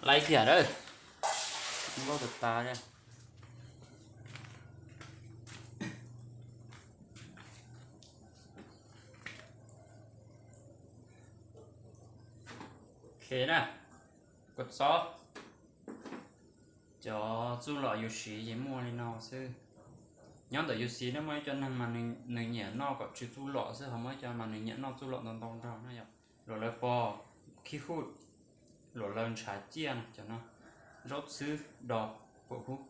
Laib kiag lawm. Nkauj tas tas li. Ok na, kua txob. Cov txuj lom yus siv ces muaj li no xwb. Nyob ntawm yus siv ne muaj ib co neeg mas nws nyiam noj kom tsw txuj lom xwb, ho muaj ib co mas nws nyiam noj txuj lom ntau ntau nrog na yom. Luam laws pos, khib huj, luam laws ntshav ciaj no, cov no, zaub txhwb, dos, pum hub.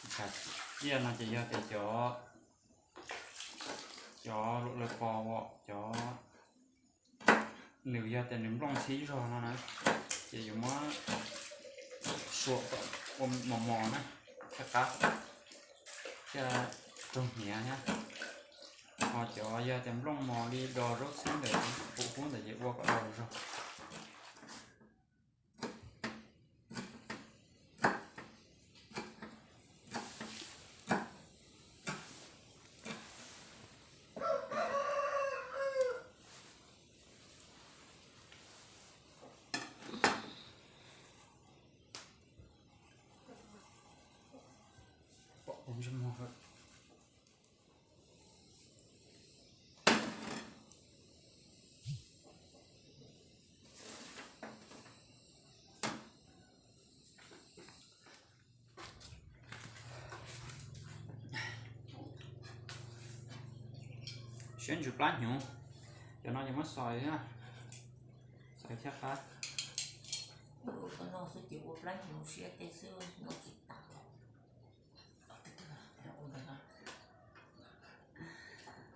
Ntshav ciaj no ces yog tias cov, cov luam laws pos uas cov, nws yog tias nws nplooj txhib zog no na, ces yuav muab suam kom ua mos mos na, thiaj qab, thiaj raug hniav thiab. Ho cov yog tias nplooj mos li dos zaub txhwb ntawm pum hub ntawd ces ua kom rau zog. Siab ntsws plab hnyuv, cov no ces muab xoi, xoi thiaj qab.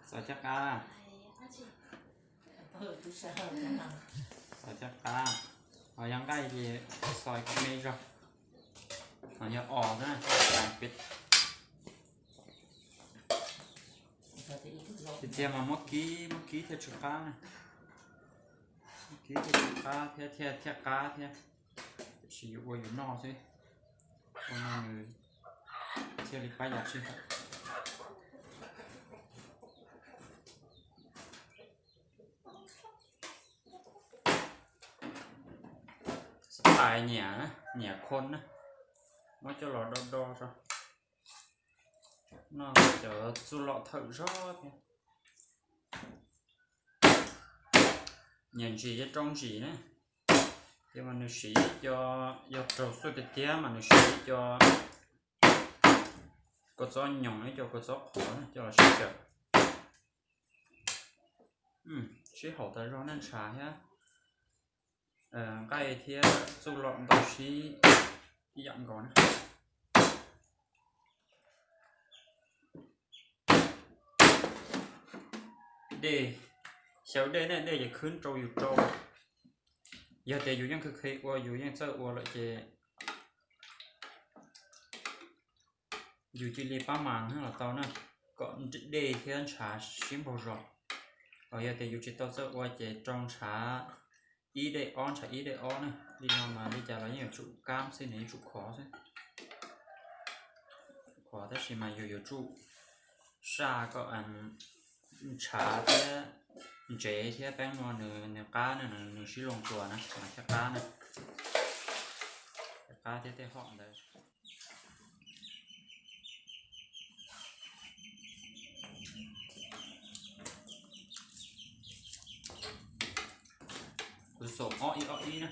Xoi thiaj qab, xoi thiaj qab. Ho yog nqaij ces xoi kom me zog. Ho yog os na, tiag tiag mas muab kib, muab kib thiaj tsw qab na. Muab kib thiaj tsw qab thiab thiaj, thiaj qab thiab. Tiam sis yus ua yus noj xwb, ua no nws thiaj li pab yam sij hawm. Xab pais nyiam, nyiam khon na, muab coj los do do tso. Noj cov txuj lom thawm zog thiab. Nyiam ntsim ces rau ntsim na. Ces mas nws siv ib co, yog raug xuaj tiag tiag mas nws siv ib co kua txob nyoos, ib co kua txob qhuav coj los sib kawm. Sib haum tas zog na, ntshav thiab nqaij thiab txuj lom ntau sib ib yam nkaus na. Dej, xyaw dej ne, dej ces khwb rau yus rau. Yog tias yus yeej kheev kheev ua, yus yeej txawj ua lawm ces yus cia li pab mas na los tau na, kom dej thiab ntshav sib npaug zos. Ho yog tias yus tsis tau txawj ua ces rau ntshav ib dej ob, ntshav ib dej ob na. Li no mas li cas los yeej yuav tsum kab xwb, nws yuav tsum khov xwb. Khov tab sis mas yus yuav tsum saj kom ntshav thiab ntsev thiab peeb no nws qab na, nws sib loo tuas na mas thiaj qab na. Qab thiab tej hom ntawd. Kuv xaum ob ib ob ib na.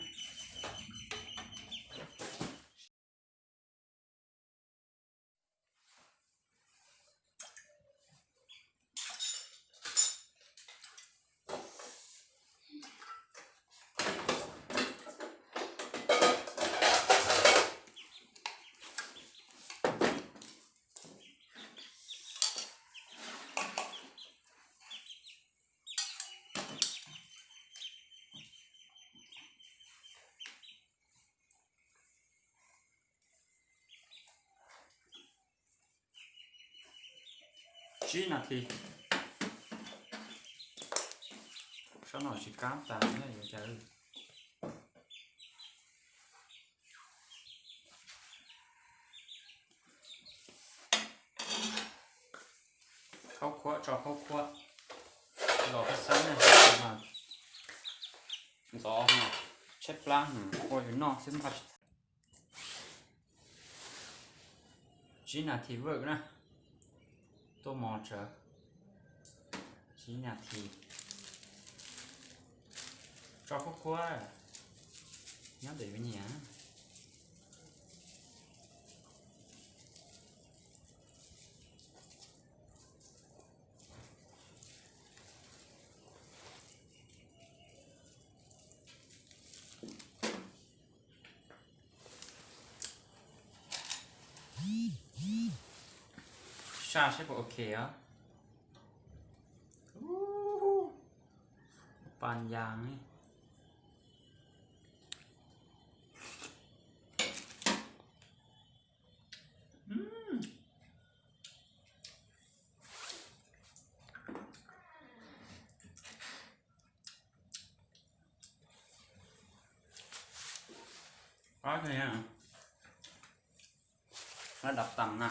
Tsib nas this. Sab no tsis kab tas na yog cas. Tso khuab khuab, los kab xab na, ntxov, tshaib plab, ua yus noj xwb npaj tsis tau. Tsib nas this vwm na, tuaj mov tsawv, tsib nas this. Tso khuab khuab, nyob ntawm me nyiam. Saj saib puas ok os. Pas yas li. Nó dap tas na.